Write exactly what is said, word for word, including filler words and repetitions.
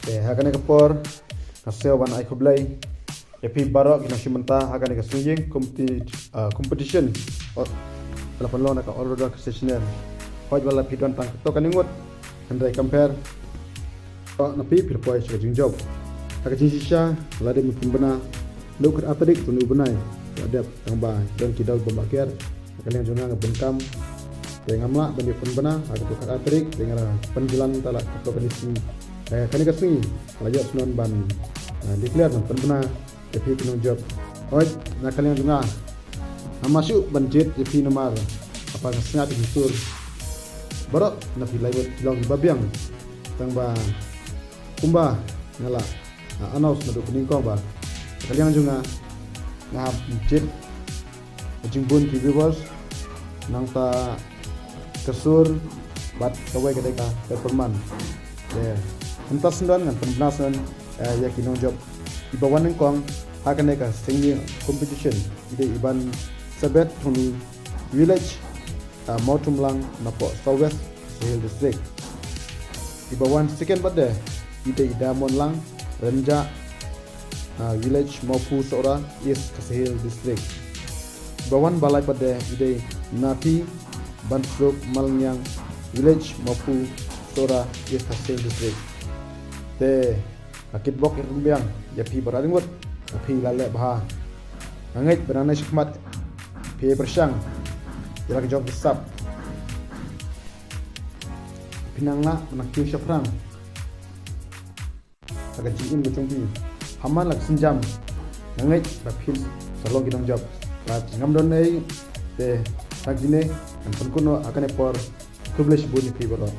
Te ha kane ka por nga sngew ban ai khublei ïa phi baroh ki nongshim bynta ha kane ka sngi competi- ah, competition. Ka la pynlong da ka All Rounder Christian. Hooid, wat la phi don tang katto katne ngut, hynrei kam pher. Baroh na phi phi la poi sha ka jingjop. Ha ka jingshisha la dep ban pynbna naduh khatar tarik jong une u bnai. La dep, tang ba don ki daw bym lah kiar. Ka liang jong nga nga bun kam. Te ngam lah ban ïa pynbna ha kato ka tarik, te nga la pynjlan ta la kato kane ka sngi. Eh, kane ka sngi la ïoh sngewbha ban, eh, declare ban pynbna ïa phi ki nongjop. Hooid, na ka liang jong nga, ngam lah shuh ban jied ïa phi namar haba nga sngap ïa ki sur, baroh na phi lai ngut ki long kiba biang. Tang ba kumba nga la, ah, announce naduh kaba nyngkong ba ka liang jong nga nga hap jied ka jingbun ki viewers, nangta ka sur bad kawei ka dei ka performance. Te mynta sngewdon ngan pynbna sngewdon, eh, ïa ki nongjop. Iba wan nyngkong ha kane ka seng competition i dei i Ban Sabet Thongni, village, ah, Mawthrumlang, napoh South West Khasi Hills District. Iba wan second pat de i dei i Diamond Lang Remjah, ah, village Mawphu Sohra, East Khasi Hills District. Iba wan ba lai pat de i dei Nathi Bansuk Malngiang, village Mawphu Sohra, East Khasi Hills District. Te nga kitbok ïa phi baroh ngut, phi la leh bha. Nga ngeit ba nangne shakhmat phi pyrshang ïa la ka jong ka sap. Phi nang lah ban kiew shaphrang ha ka jingim ka jong phi. Ha man la ka sienjam, nga ngeit ba phin sa long ki nongjop. Bad ngam don ei te, tang kine ngan pynkut noh ha kane ka por. Khublei shibun ïa phi baroh.